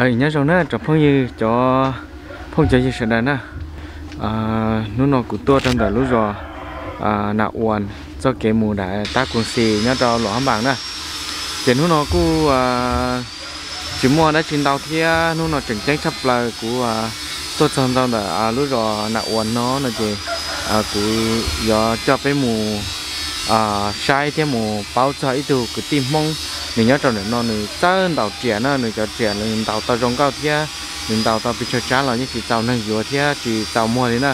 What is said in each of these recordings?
Nyob zoo na cov phooj ywg, cov phooj cov ywg sawv daws na. Hnub no kuv tuaj rau ntawm lub zos Nas Uas txoj kev mus daim tab Koos Xis nyob rau Luam Hab Npaas na. Ces hnub no kuj tsis muaj dab tsi ntau thiab, hnub no tseem ceeb tshaj plaws kuv tuaj txog ntawm lub zos Nas Uas no no ces kuv yuav coj peb mus saib thiab mus paub txog ib tug kwv tij Hmoob, nws nyob rau ntawm no nws txawj ntaus riam na, nws cov riam nws ntaus tau zoo nkauj thiab nws ntaus tau pes tsawg tsab los yeej tsis txaus neeg yuav thiab tsis txaus muag li na.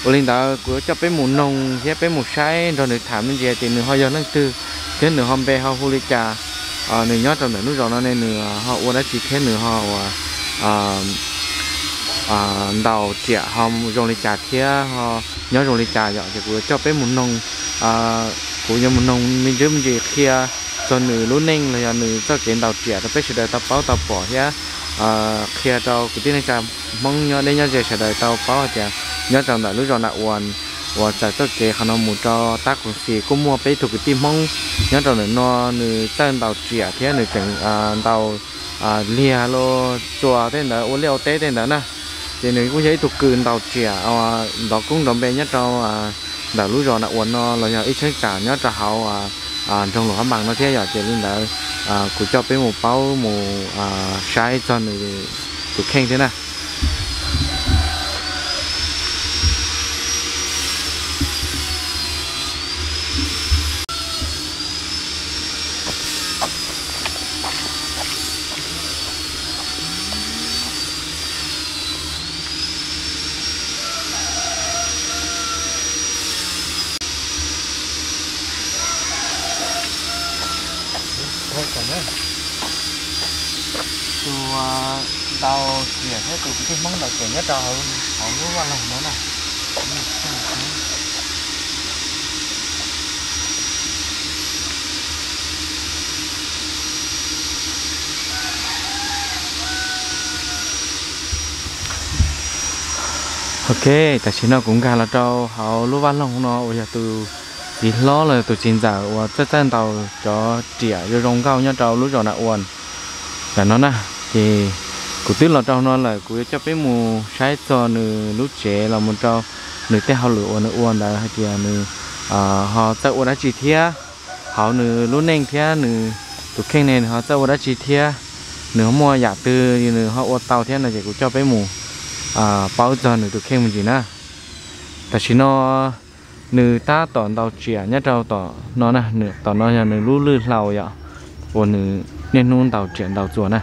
Ua li ntawd kuv yuav coj peb mus noog thiab peb mus saib nrog nws tham me ntsis tias nws ho yog leej twg thiab nws ho npe ho hu li cas, nws nyob rau ntawm lub zos no ne nws ho ua dab tsi thiab nws ho ua ntaus riam ho zoo li cas thiab ho nyob zoo li cas yom. Ces kuv yuav coj peb mus noog, kuv yuav mus noog me ntsis me ntsis qhia txog nws lub neej los yog nws txoj kev ntaus riam rau peb sawv daws tau paub tau pom thiab qhia rau kwv tij neej tsa Hmoob nyob deb nyob ze sawv daws tau paub hais tias nyob rau ntawm lub zos Nas Uas uas txawm txoj kev qhov no mus rau tab Koos Xis kuj muaj peb tug kwv tij Hmoob nyob rau ntawm no nws txawj ntaus riam thiab nws tseem ntaus liag los txuas tej ntawd ua liaj ua teb tej ntawd na. Ces nws kuj yog ib tug kws ntaus riam nrov koob nrov npe nyob rau ntawm lub zos Nas Uas no los yog ib cheeb tsam nyob rau hauv nroog Luam Hab Npaas no thiab yom. Ces li ntawd kuv coj peb mus paub mus saib txog nws tus kheej thiab na. Tus ntaus riam thiab tus kwv tij Hmoob ntaus riam nyob rau hauv lub vaj loog no na. Ok, tam sim no kuv nkag los rau hauv lub vaj loog no uas yog tus txiv hlob los yog tus txiv ntxawm uas txawj txawj ntaus cov riam zoo zoo nkauj nyob rau lub zos Nas Uas ntawm no na. Ces kuv twb los rau no lawm, kuv yuav coj peb mus saib txog nws lub tsev los mus rau nws tej hauj lwm uas nws ua ntawd hais tias nws ho txawj ua dab tsi thiab, hauv nws lub neej thiab nws tus kheej ne nws ho txawj ua dab tsi thiab nws ho muaj yam twg nws ho ua tau thiab no ces kuv coj peb mus paub txog nws tus kheej me ntsis na. Tam sim no nws tab tom ntaus riam nyob rau tom no na, tom no yog nws lub lwj hlau yom, uas nws niaj hnub ntaus riam ntaus txuas na.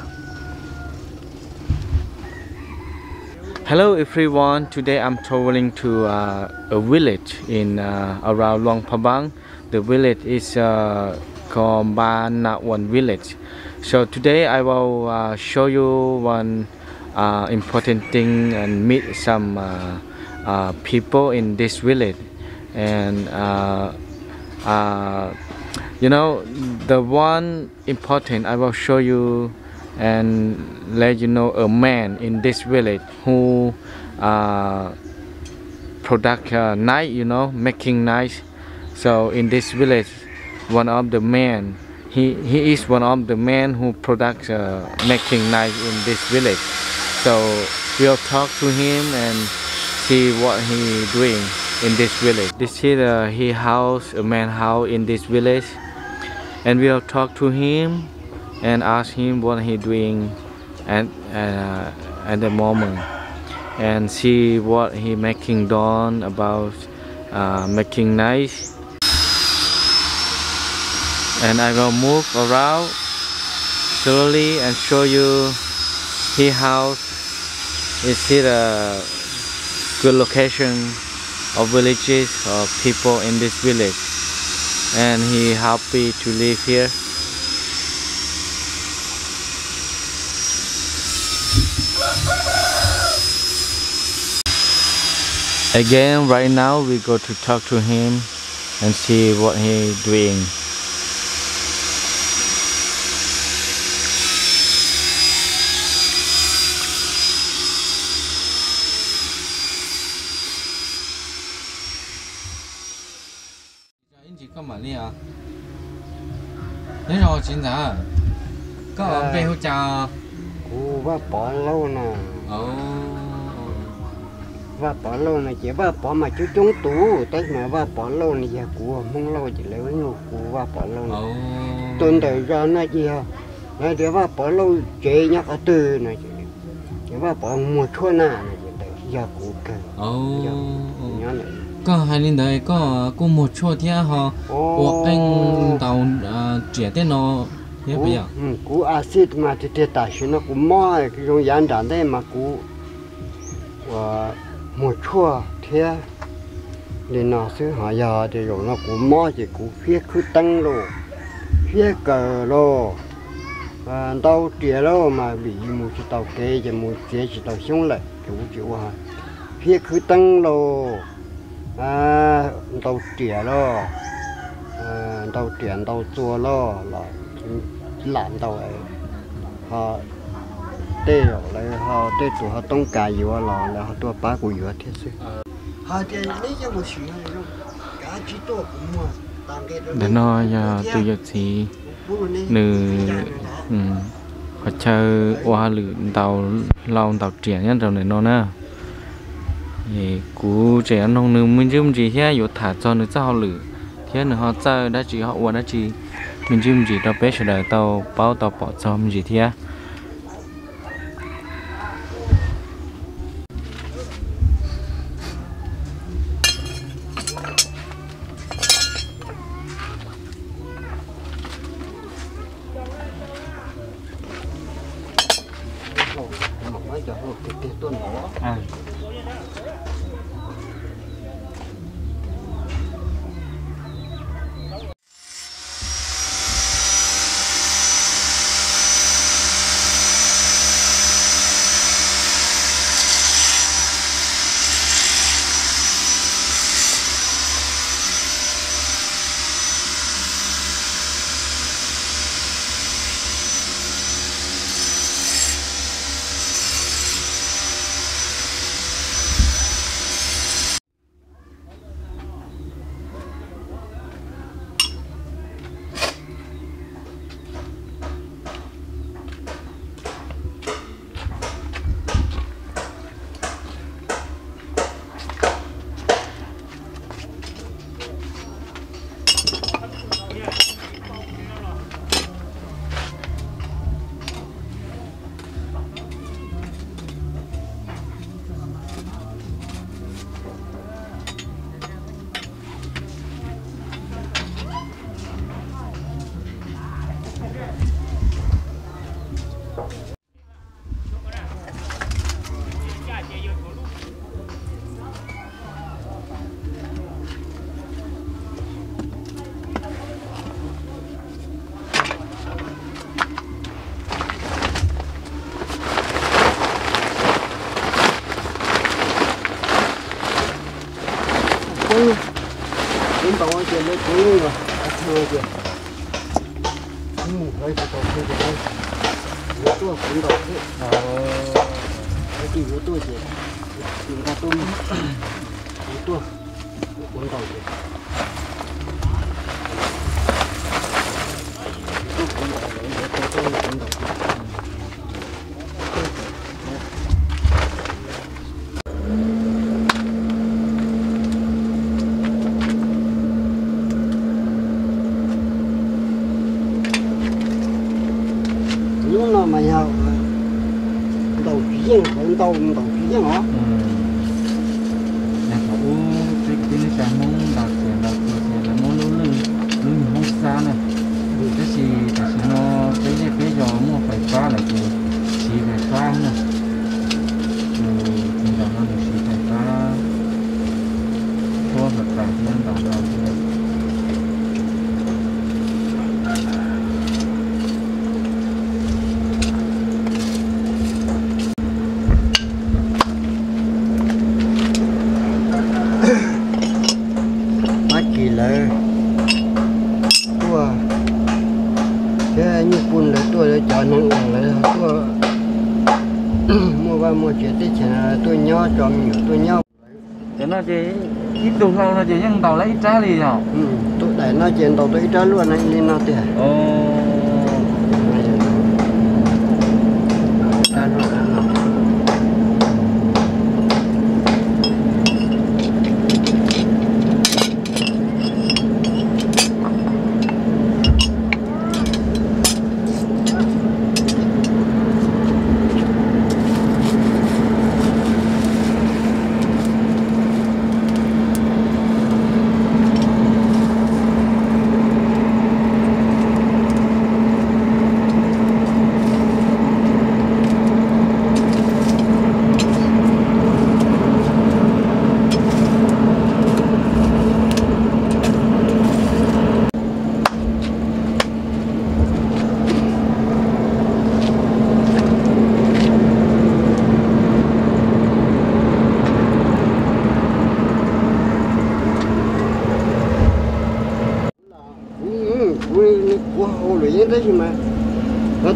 Hello everyone, today I'm traveling to uh, a village in uh, around Luang Prabang. The village is uh, called Ba Na Wan village. So today I will uh, show you one uh, important thing and meet some uh, uh, people in this village. And uh, uh, you know, the one important I will show you and let you know a man in this village who uh, product uh, knife, you know, making knife. So in this village, one of the man, he, he is one of the man who product uh, making knife in this village. So we'll talk to him and see what he doing in this village. This is uh, he house, a man house in this village. And we'll talk to him and ask him what he doing at, uh, at the moment and see what he making done about uh, making knife. And I will move around slowly and show you his house. Is it a good location of villages or people in this village? And he happy to live here. Again, right now we go to talk to him and see what he doing. Ib ntsis koj mam li os. Nyob zoo txiv ntxawm, koj npe hu cas? Kuv Vaj Pov Lauj na. Vaj Pov Lauj no ces Vaj Pov mas coob coob tus, tab sis mas Vaj Pov Lauj no yog kuv Hmoob Lauj ces lawv hu kuv Vaj Pov Lauj no. Tuaj ntawm zos no ces yog lawv tias Vaj Pov Lauj tsev nyob qhov twg no, ces Vaj Pov Muag Tshuaj na no ces yog kuv kawg. Koj hais li ntawd koj kuj muag tshuaj thiab ho ua qeej ntaus riam tej no thiab puas yog? Kuv a xij mas tiag tiag tam sim no kuv mob, zoo yav nram ntej mas kuv ua muag tshuaj thiab li no xwb, ho yog tias zaum no kuv mob ces kuv fiab khwb teeb lauj, fiab kawm lauj, ntaus riam lauj mas vim mus tsis tau kev ces mus txiav tsis tau xyoob lawm ces kuv tsis ua, fiab khwb teeb lauj, ntaus riam lauj, ntaus riam ntaus txuas lauj los lam ntaus, ho tej zaum lawv ho tej tus ho toob kas yuav los lawv ho tuaj pab kuv yuav thiab xwb. Ntawm no yog tus yawm txiv, nws qhov chaw ua hauj lwm ntaus hlau ntaus riam nyob rau ntawm no na. Kuv tseem yuav noog nws me ntsis me ntsis thiab yuav tham txog nws txoj hauj lwm thiab nws ho txawj dab tsi ho ua dab tsi me ntsis me ntsis rau peb sawv daws tau paub tau pom txog me ntsis thiab. Kuv ntaus ces lawv kuv los, kuv mus hlawv tsis tau thiab ces lawv yuav tuaj kuv ntaus thiab. Lawv twb yuav tuaj ces nqa tuaj, kuv tuaj, kuv ntaus ces kuv ntaus, lawv tuaj kuv ntaus. Hnub no mas yog ntaus tsis yeej, lawv ntaus ntaus tsis yeej os. Yog thaum ub peb kwv tij neej tsa Hmoob ntaus riam ntaus txuas ces lawv muab lub lwj, lub nyuag Hmoob xab na. Tab sis tam sim no peb zej peb zos muaj fais fab lawm ces siv fais fab na. Ces ntaus no nws siv fais fab tsuab hluav taws thiab ntaus hlau thiab. Mab Kis lawv tuaj thiab Nyuj Pun lawv tuaj, cov neeg uas lawv tuaj muaj vaj muaj tsev teb chaws no tuaj nyob, tso me nyuam tuaj nyob. Cov no ces ib tug hlau no ces yeej ntaus lawm ib rab li yog? Tus daim no ces ntaus tau ib rab luaj no li no tiag.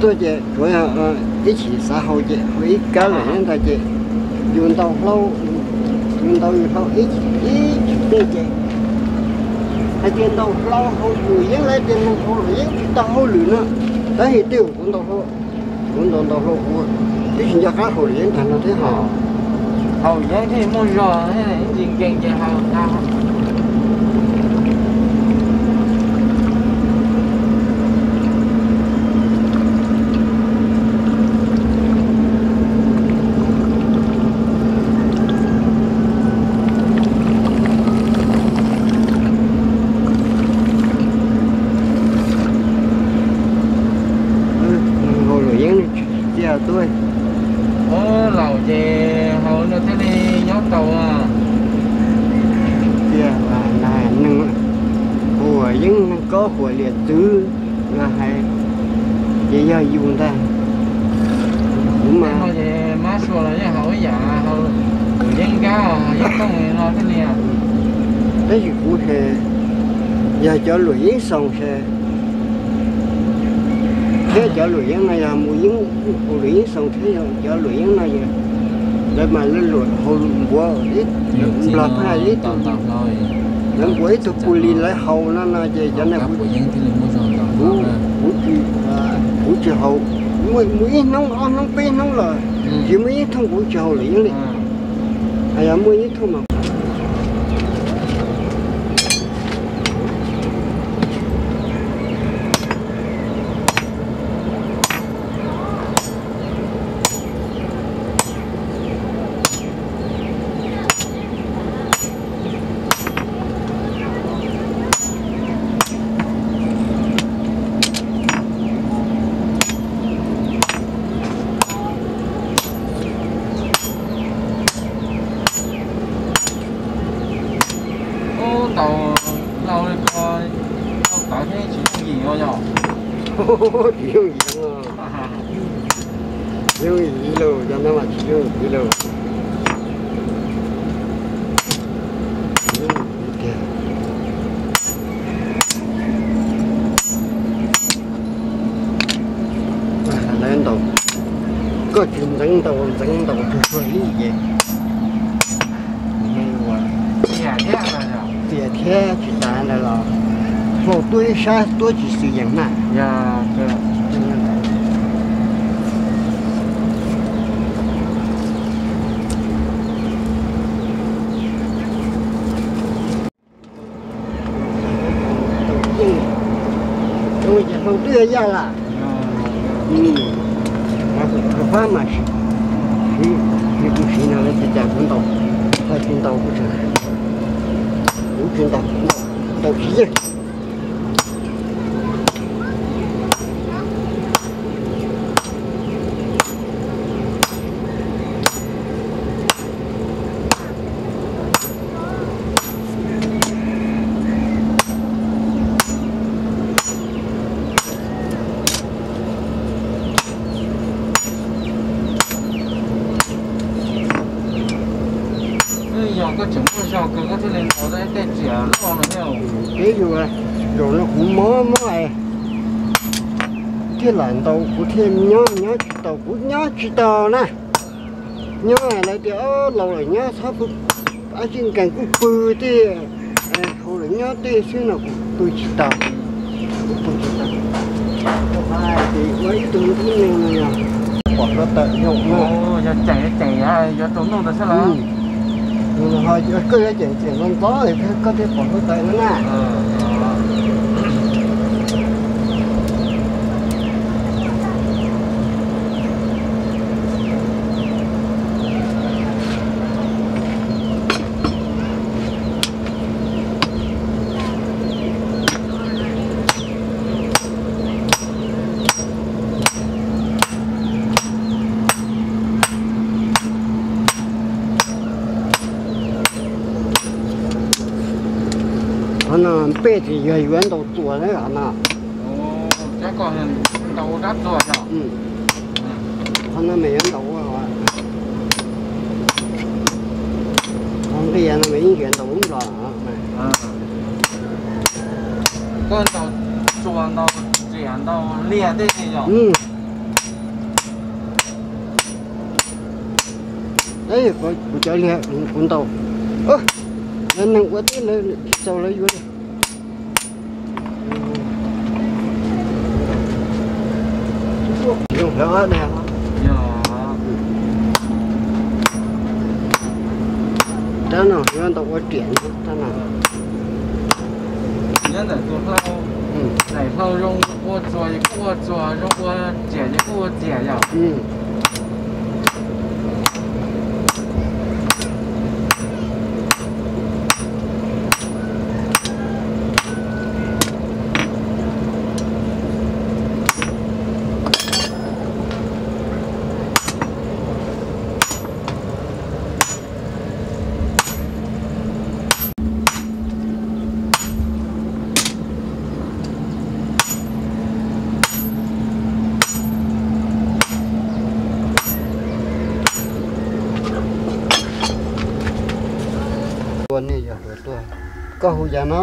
Tuaj ces tsuav ib chim xav haus ces haus ib kab luam yeeb ntag ces yus ntaus hlau, yus ntaus yus hlau ib chim ib chim tej ces hais tias ntaus hlau haus luam yeeb, lawv tias ntaus hlau luam yeeb tsis tau hauj lwm no. Tab sis tej zaum kuv ntaus hlau, kuv ntaus ntaus hlau kuv twb tsis nco qab haus luam yeeb ntag no thiab hos. Haus yeeb thiaj muaj zog, ib ntsis nkees ces haus tag. Haus luam yeeb tsis txia tuaj. Ua laus ces haus no thiaj li nyob tau. Txia, neeg haus yeeb neeg kob huam liam txwv no hais ces yog yus ntag. Kuv mas mab sua los yeej haus ib yam haus luam yeeb nkab yeeb tooj no thiaj li. Tab sis kuv ces yog cov luam yeeb xoos ces thiab cov luam yeeb no yog mus yeeb, haus luam yeeb xoos thiab cov luam yeeb no yog lawv mas lawv luam haus npuav ib, Nplog pheej ib tug, lawv npuav ib tug pus lis lawv haus no no ces cov no kuv, kuv tsis, kuv tsis haus. Muaj ib hnub ob hnub peb hnub los tsis muaj ib thooj kuv tsis haus luam yeeb li. Yog muaj ib thooj mas Ub, ntaus hlau li ko, hlau tawv thiab tsis yooj yim os yog? Tsis yooj yim, tsis yooj yim li lauj, cov no mas tsis yooj yim li lauj. Lawv ntaus, koj tsis ntxeev ntaus, ntxeev ntaus tsuag tsuag li ces txias thiab tsis tas ntawd los hlau tuab ib sab tuab tsis xwm yees na. Ces hlau twb yaj lawm. Rau qab mas siv, siv kuv siv no lawv tias cas kuv ntaus, kuv tsis ntaus, kuv tsis ntaus, ntaus tsis yeej. Yog koj tseem muaj zog kawg koj thiaj li ntaus tau tej riam loj no thiab. Peb yus, zaum no kuv mob mob es thiaj lam ntaus, kuv thiaj nyob nyob tsis tau, kuv nyob tsis tau na. Nyob lawv tias laus lawm nyob txhob pw, ab tsi nkees kuj pw tej, haus lawm nyob tej xwb no kuv pw tsis tau, kuv pw tsis tau. Ces ua ib tug ib neeg no yog pom hluav taws yog no. Yog ceem ceem yuav tau noj ntawd xwb los? Koj yuav ceem ceem ntxov ntxov koj thiaj pom hluav taws no na. Qhov no pej ces yog yuav ntaus txuas na qhov no. Qhov no mas yuav ntaus ua, qhov nqia no mas yeej yuav ntaus lub nplog. Koj ntaus txuas ntaus riam ntaus liag tej yog? Kuv cov liag kuv ntaus. Lawv neeg ua teb lawv tsis txaus lawv yuav li. Rab no yuav ntaus ua riam no, rab no. Nyob ntawm tus hlau, daim hlau zoo ua txuas ces kuj ua txuas, zoo ua riam ces kuj ua riam yom. Ua nej yog hluas tuaj, koj hu yam no.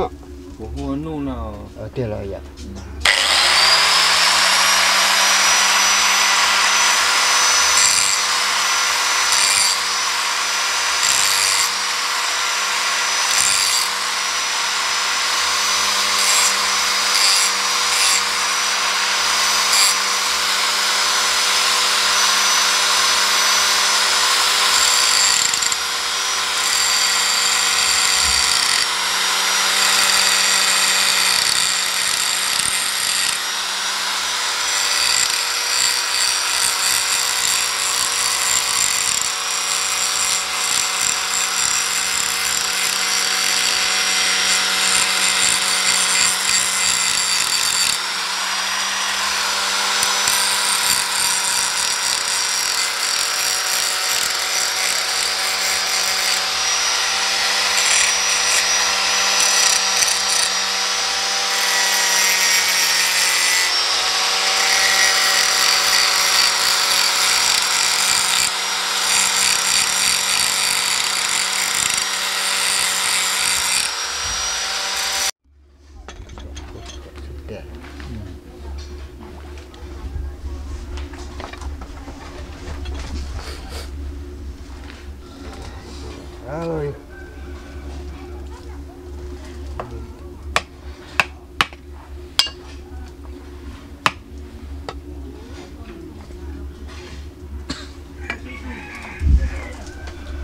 Kuv hu ua Nuj no. Tiag los yom.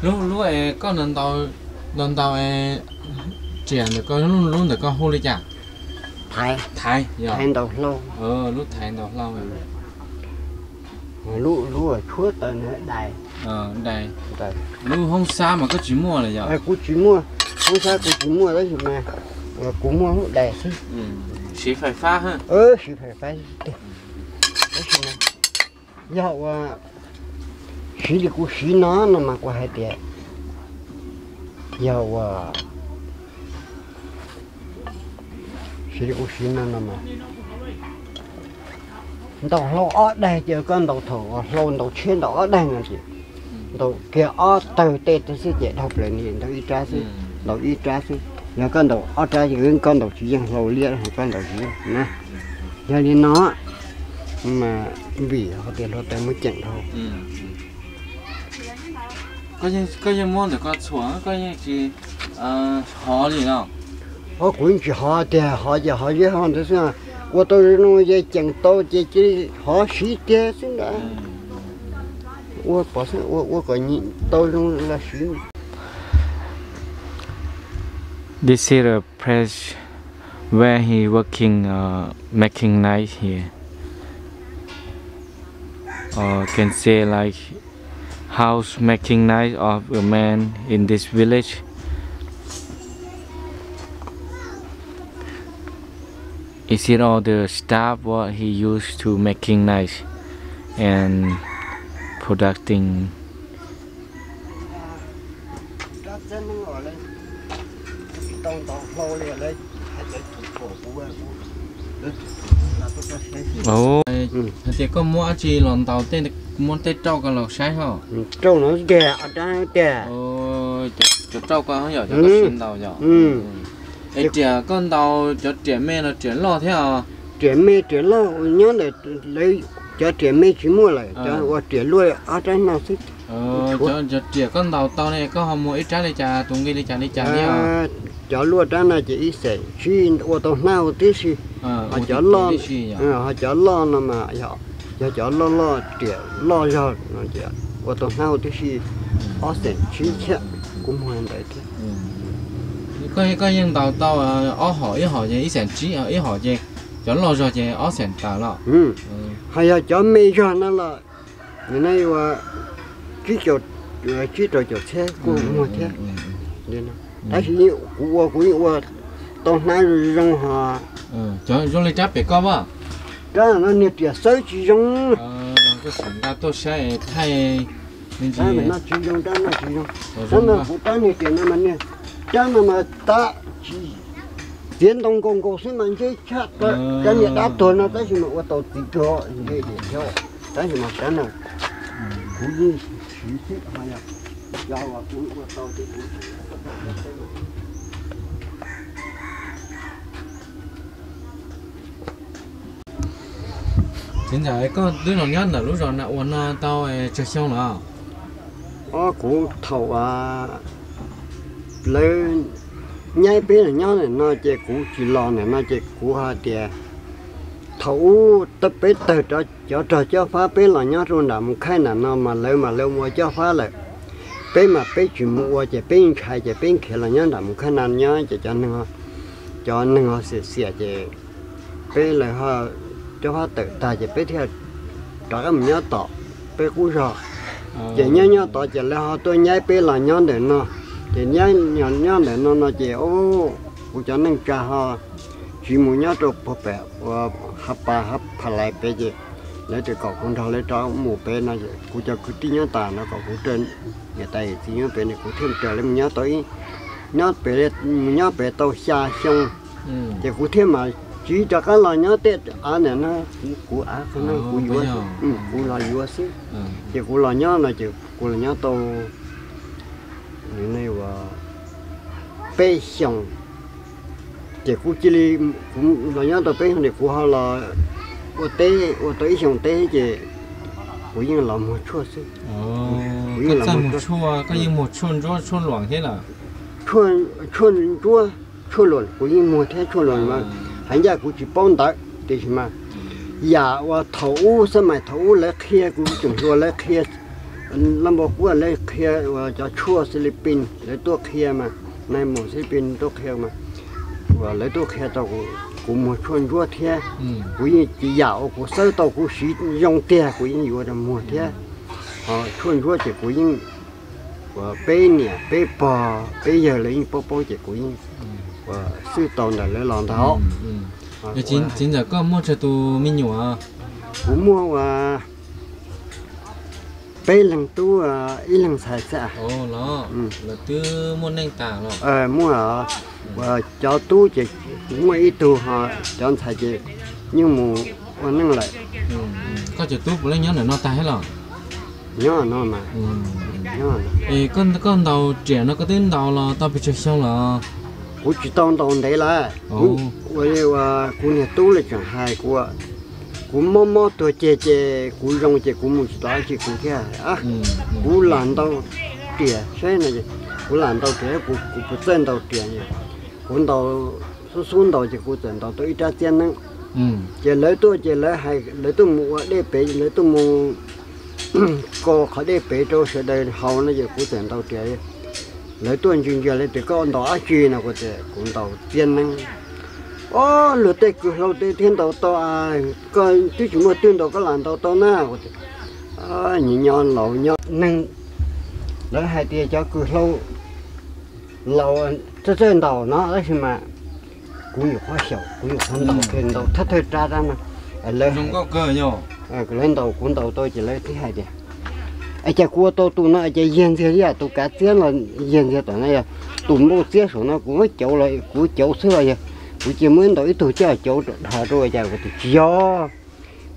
Lub, lub es koj ntaus, ntaus ntaus es riam ntawm koj, lub, lub ntawm koj hu li cas? Thaiv, thaiv yog, thaiv ntaus hlau. Lub thaiv ntaus hlau. Lub, lub tshuab taws na, dais. Dais. Lub hoob xab mas koj tsis muaj lawm yog? Kuv tsis muaj, hoob xab kuv tsis muaj tab sis mas kuv muaj lub dais xwb. Siv fais fab. Siv fais fab tiag. Tab sis mas yog ua siv li kuv siv no no mas kuv hais tias yog ua siv li kuv siv no no mas ntaus hlau ob daig ces koj ntaus thaum hlau ntaus tshiab ntaus ob daig no ces ntaus kiag ob tawg tej xwb ces dhau plaws ni ntaus ib rab xwb, ntaus ib rab xwb. Yog koj ntaus ob rab ces koj ntaus tsis yeej hlau liab, koj ntaus tsis yeej na. Yog li no mas vim hais tias hluav taws muaj ceem dhau. Koj yeej muab ntawm koj txhuam, koj yeej tsis hov li no. Ho kuv yeej tsis hov tiag, hov ces hov zeb ho ntawd xwb. Ua tau zoo no ces ceem tau ces cia li hov siv tiag xwb ntag. Ua pov xwb, ua, ua kom tau zoo los siv. This is a place where he working, uh, making knife here. Or can say like house making knife of a man in this village. Is it all the stuff what he used to making knife and producing? Hais tias koj muab dab tsi los ntaus tej, muab tej rauj ko los saib ho. Rauj no tiag, rab tiag. Cov rauj ko yog cov koj siv ntaus yog. Es riam koj ntaus cov riam me los riam loj thiab os? Riam me riam loj nyob ntawm lawv Cov riam me tsis muaj lawm, cov ua riam luaj ob rab no xwb. Cov riam koj ntaus tau ne, koj ho muag ib rab li cas, tus nqi li cas li cas li os? Cov luaj rab no ces ib xeem tsib, ua tau hnab huv tib si. Ho cov loj, ho cov loj no mas yog cov loj loj, riam loj zog no ces ua tau hnab huv tib si, ob xeem tsib thiab. Kuv muag ntawd thiab. Koj yeej ntaus tau ob hom, ib hom ces ib xeem tsib, ib hom ces cov loj zog ces ob xeem tawm los. Ho yog cov me zog no los, nim no ua tsib rau caum txhiab kuj muag thiab. Tab sis kuv ua kuv yeej ua tau hnab zoo ho. Cov zoo li rab pem koj mas. Rab no niag riam xawb tsis zoo. Koj sim nqa tuaj saib thaij. Rab no tsis zoo, rab no tsis zoo. Rab no kuv rab niag riam no mas niag, rab no mas tab tsis, txiav ntoo nkaus nkaus xwb mas nceb tshaj rab niag dab tuag no tab sis mas ua tau txiv tuag nceb diam thiab. Tab sis mas rab no kuv yeej siv xwb ho yog cov uas kuv ua tau ces kuv Txiv ntxawm, koj twb los nyob ntawm lub zos na ua no tau tsawg xyoo los? Os, kuv thaum lawv nyaib peb los nyob ntawm no ces kuv tsis los ntawm no ces kuv hais tias thaum ub peb tawg cov rog cob fab peb los nyob rau nram Mus Khaij nram no mas lawv mas lawv mus ua cob fab lawm. Peb mas peb tsis mus ua ces peb ntshai ces peb khiav los nyob nram Mus Khaij na nyob ces cov neeg, cov neeg ho xiam xiam ces peb lawv ho cob fab tawm tag ces peb thiaj rov qab mus nyob tom peb qub zog. Ces nyob nyob tod ces lawv ho tuaj nyaib peb los nyob ntawm no. Ces nyob nyob ntawm no no ces kuv cov neej tsa ho tsis mus nyob rau puag pem ua ha pas ha pha lais pem ces lawv tias kom kuv nrog lawv rov mus pem no es kuv cov kwv tij nyob tas no kom kuv raws niam tais yawm txiv nyob pem no kuv thiaj raws lawv mus nyob tau ib, nyob pem, mus nyob pem tau xya xyoo. Ces kuv thiaj mam tsiv rov qab los nyob tej av ntawm no, kuv av qhov no kuv yuav, kuv los yuav xwb. Ces kuv los nyob no ces kuv los nyob tau ua peb xyoos. Ces kuv cia li, kuv los nyob tau peb xyoos ces kuv ho los ua teb ua tau ib xyoos teb ces kuv yeej los muag tshuaj xwb. Koj txawj muag tshuaj, koj yeej muag tshuaj ntsuab tshuaj luam thiab los? Tshuaj ntsuab tshuaj luam kuv yeej muag thiab, tshuaj luam mas hais ncaj kuv tsis paub ntawv tiam sis mas yam uas thaum ub xab mais thaum ub lawv qhia kuv tseem hluas lawv qhia, laj npau qub lawv qhia uas cov tshuaj Xilipin lawv tuaj qhia mas, nais mus Xilipin tuaj qhia mas, uas lawv tuaj qhia tau kuv muag tshuaj ntsuab thiab. Kuv yeej tsis yam uas kuv xawb tau kuv siv zoo tiag kuv yeej yuav rau muag thiab. Ho tshuaj ntsuab ces kuv yeej, uas peb niam peb pog peb yawg lawv yeej paub paub ces kuv yeej uas xwb tau ntawm lawv los ntag. Txiv ntxawm, koj muaj tsawg tus me nyuam? Kuv muaj uas peb leeg tub ib leeg ntxhais xwb. Los, lawv twb muaj neej tas los? Muaj, uas cov tub ces muaj ib tug ho cov ntxhais ces yeej mus ua neej lawm. Koj cov tub puav leej nyob ntawm no tag thiab los? Nyob no mas. Es koj ntaus riam no koj twb ntaus los tau pes tsawg xyoo los? Kuv tsis tau ntaus ntev lawm. Ua li uas kuv niag tub lawv tseem hais kuv, kuv mob mob tuag ceg ces kuv zoo ces kuv mus tsis tau dab tsi kuv thiaj, kuv lam ntaus riam saib no, kuv lam ntaus riam, kuv puas txawj ntaus riam. Kuv ntaus, xub xub ntaus ces kuv txawm ntaus tau ib rab txiab neeb. Ces lawv tuaj ces lawv hais lawv tuaj mus ua dej pem, lawv tuaj mus ko qhov dej pem rau sawv daws haus no ces kuv txawm ntaus riam. Lawv tuaj ntsia ntsia lawv tias koj ntaus dab tsi no, kuv tias kuv ntaus txiab neeb. Ob, luag tej kws hlau tej thiaj ntaus tau, koj twb tsis muaj twg ntaus koj lam ntaus tau na. Kuv tias, nyob nyob laus nyob neeg, lawv hais tias cov kws hlau laus txawj txawj ntaus no tab sis mas kuv nyuam qhuav xyaum, kuv nyuam qhuav ntaus, ntaus thawj thawj rab rab no. Lawv, lawv ntaus kuv ntaus tau ces lawv thiaj hais tias, es cas kuv ua tau tus no es cas yiag ntxiag li yam tus kav txiab los yiag ntxiag tom no, yog tus nplooj txiab saum no kuv muab cauv los kuv cauv xwb los yog kuv cia muab ntaus ib tug coj cauv dhos rau cas kuv tias tsis yog.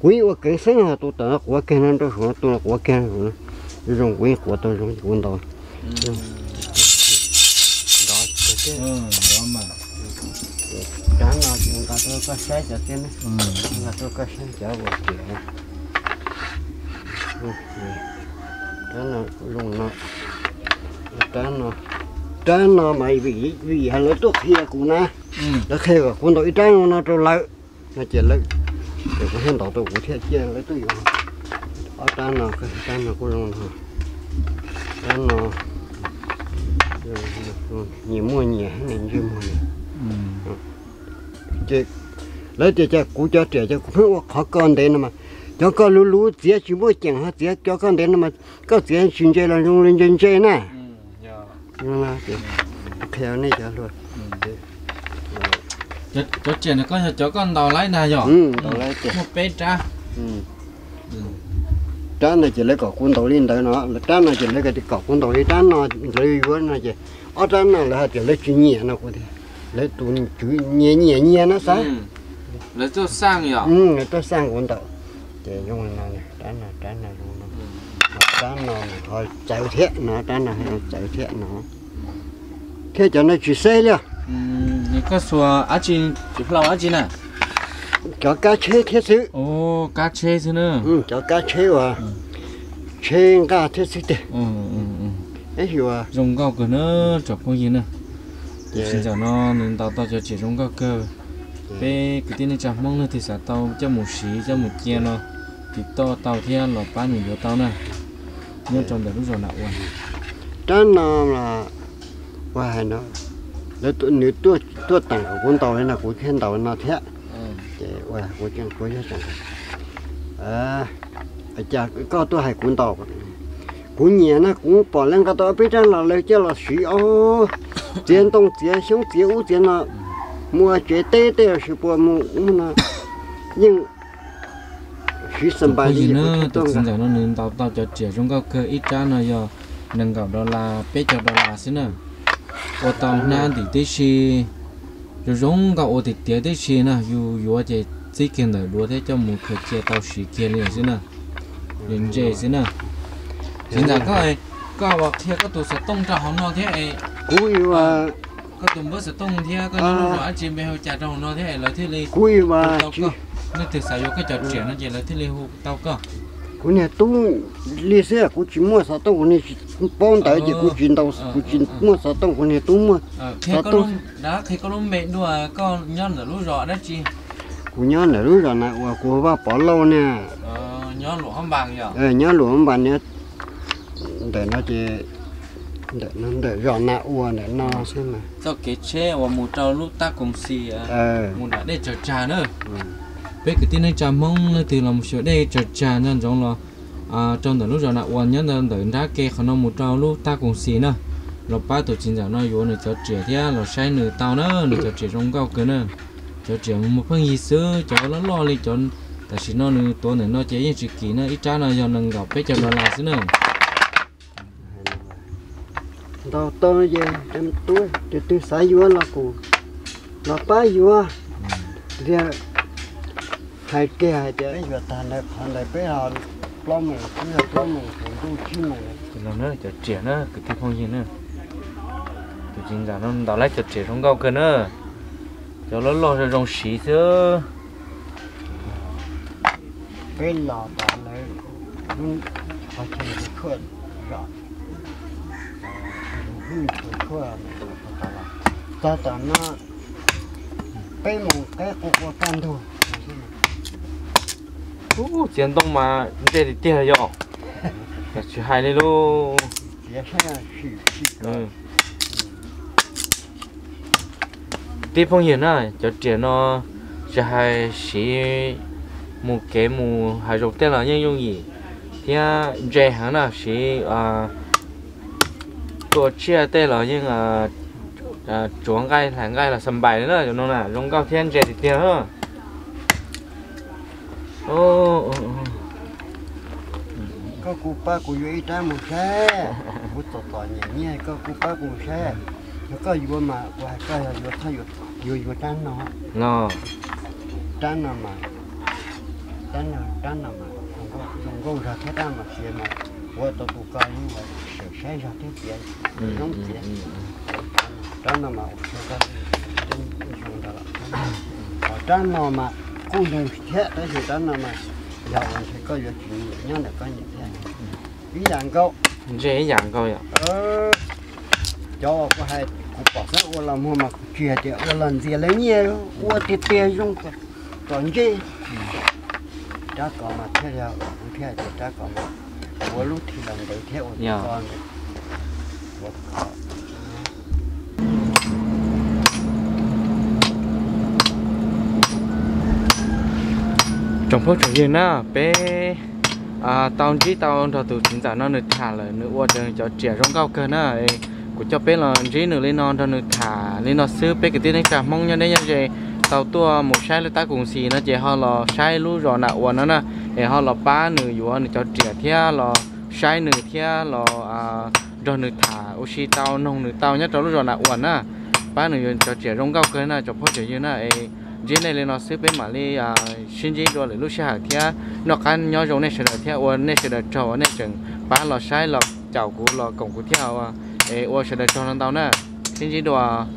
Kuv yeej ua kev xeeb ho tus tom no quav kiag no rau saum no, tus no quav kiag no saum no, zoo kuv yeej quav tau zoo kuv ntaus. Rab no nqa tuaj koj saib cov txiab, nqa tuaj koj saib cov uas riam. Rab no, rab no, rab no mas vim, vim yog lawv tuaj qhia kuv na, lawv qhia kom kuv ntaus ib rab no no rau lawv, no ces lawv, ces kuv thiaj ntaus tau kuv thiaj ciaj lawv tuaj yuav ob rab no, rab no kuj zoo no, rab no nyias muaj nyias, ntsej muag nyias. Ces lawv tias cas kuv cov riam ces kuv pheej ua qhov koj ntev no mas, cov koj luv luv txiav tsis muaj ceem ho txiav cov koj ntev no mas, koj txiav tsis ntse los zoo li ntse ntse na. Qhia nej cov hluas. Cov riam no koj yog cov koj ntaus laib ntag yog? Ntaus laib tiag. Muaj peb rab. Rab no ces lawv kom kuv ntaus li ntawd no, rab no ces lawv kom kuv ntaus li rab no, lawv yuav no ces ob rab no lawv hais tias lawv tsis nyiam no kuv tias, lawv tus tswv nyias nyiam nyias no xav. Lawv tuaj xaj yom? Lawv tuaj xaj kuv ntaus. Ces zoo no, rab no, rab no zoo no, rab no ho txawv thiab no, rab no ho txawv thiab no. Thiab cov no tsis xeb li. Koj xuas dab tsi, hlau dab tsi na? Cov kab tsheb thiab xwb. Kab tsheb xwb na. Cov kab tsheb uas tsheb nqaj thiab xwb tiag. Zoo nkauj kawg na, tsoom phooj ywg na. Tus txiv ntxawm no nws ntaus tau cov riam zoo nkauj kawg. Peb kwv tij neej tsa Hmoob leej twg xav tau coj mus siv coj mus cia no, tiv toj tau thiab los pab nws yuav tau na. Nyob rau ntawm lub zos Nam Ua. Rab no los ua hais no, lawv, nws tuaj teem kom kuv ntaus li no kuv thiaj ntaus no thiab. Ces ua kuv, kuv yog tseem, cas koj tuaj hais kuv ntaus, kuv nyiam na, kuv pom lawv nqa tau ob peb rab los lawv coj los siv os, txiav ntoo txiav xyoob txiav ub txiav no, mus ua tsev teb tej los sis puas mus ub no yeej siv xas npais li. Tus txiv ntxawm no nws ntaus tau cov riam zoo nkauj kawg, ib rab no yog nees nkaum dollar, peb caug dollar xwb na. Ua tau hnab ntim tib si, zoo zoo nkauj ua tiag tiag tib si na, yus yuav ces txib kiag ntawm duav thiab coj mus khaws cia tau siv kiag li xwb na. Ntse xwb na. Txiv ntxawm, koj, koj ua qhia koj tus xov tooj rau hauv no thiab. Kuv, koj tus npawb xov tooj thiab koj lub zos dab tsi npe hu cas rau hauv no thiab lawv thiaj li, kuv, leej twg xav yuav koj cov riam no ces lawv thiaj li hu tau koj. Kuv niag tub li xwb, kuv tsis muaj xov tooj, kuv niag tsis paub ntawv ces kuv tsis ntau, kuv tsis muaj xov tooj, kuv niag tub muaj xov tooj. Qhia koj lub npe dua, koj nyob ntawm lub zos dab tsi? Kuv nyob ntawm lub zos Nas Uas, kuv Vaj Pov Lauj ne. Nyob Luam Hab Npas niag, ntawm no ces, ntawm no ntawm zos Nas Uas ntawm no xwb mas. Txoj kev tsheb uas mus rau lub tab koom xis, mus nram dej Tsaws Tsag na. Peb kwv tij neej tsa Hmoob leej twg los mus xyuas dej Tsaws Tsag nco ntsoov los rau ntawm lub zos Nas Uas nyob ntawm nrab ke qhov no mus rau lub tab koom xis na, los pab tus txiv ntxawm no yuav nws cov riam thiab los saib nws tau na, nws cov riam zoo nkauj kawg na. Cov riam muag pheej yig xwb, cov loj loj li cov tam sim no nws tuav ntawm no ces yeej tsis kim na, ib rab no yog nees nkaum peb caug dollar xwb na. Ntaus tau ces tus twg xav yuav los kuj los pab yuav. Tiag, hais kiag hais tias peb yuav tag ntawd qhov ntawd peb ho plaub moos, twb yog plaub moos tsaus ntuj tsib moos. Cov riam na kwv tij phooj ywg na, tus txiv ntxawm no ntaus laib cov riam zoo nkauj kawg na, cov loj loj zoo zoo siv xwb. Peb los tas lawv lub qhov chaw ntawd tshuaj zom, ntawd tshuaj txog tom no peb mus qeb quaj quaj kaj ntug. Ub, txiav ntoo mas ntse tiag tiag yom. Tsis hais li lauj. Kwv tij phooj ywg na, cov riam no tsis hais siv mus kev mus hav zoov tej los yeej yooj yim thiab ntse heev na, siv tua tsiaj tej los yeej tsuav nqaij hlais nqaij los xas npais li na, cov no na zoo nkauj thiab ntse tiag tiag. Koj kuj pab kuv yuav ib rab mus saib, kuv txom txom nyem nyiaj, koj kuj pab kuv mus saib. Yog koj yuav mas kuv hais koj yog yuav thaj yuav, yuav yuav rab no. Rab no mas, rab no, rab no mas zoo nkauj zog thiab, rab no mas siav mas ua tau tus ko yeej sawv saib zog thiab tiav, zoo tiav. Rab no mas ua rau koj zoo ntag. Ho rab no mas kuj zoo thiab tab sis rab no mas Yog ua ntshe koj yuav tsis nyiam nyob ntawm koj nyiam thiab. Ib yam nkaus. Ntshe ib yam nkaus yom. Cov uas kuv hais kuv pom xeeb ua los muag mas kuv tsis hais tias ua los ntxias lawv nyiaj, ua tiag tiag zoo kom ntsej. Rab kos mas thiaj li, kuv thiaj hais tias rab kos mas ua lub thim los ntev thiab ua ko ntawd. Tsoom phooj tsoom ywg na, peb tau ntsib tau nrog tus txiv ntxawm no nws tham lawm, nws ua rau nws cov riam zoo nkauj kawg na. Kuv coj peb los ntsib nws li no nrog nws tham li no xwb, peb kwv tij neej tsa Hmoob nyob deb nyob ze tau tuaj mus saib lub tab koom xis no ces ho los saib lub zos Nam Uas no na, es ho los pab nws yuav nws cov riam thiab los saib nws thiab los nrog nws tham ua si tau, noog nws tau nyob rau lub zos Nam Uas na. Pab nws yuav cov riam zoo nkauj kawg na tsoom phooj tsoom ywg na. Es ntsib nej li no xwb, peb mam li sib ntsib dua lwm lub sij hawm thiab. Noj qab nyob zoo nej sawv daws thiab ua nej sawv daws tsaug uas nej tseem pab los saib los caum kuv los koom kuv thiab. Es ua sawv daws tsaug ntau na, sib ntsib dua.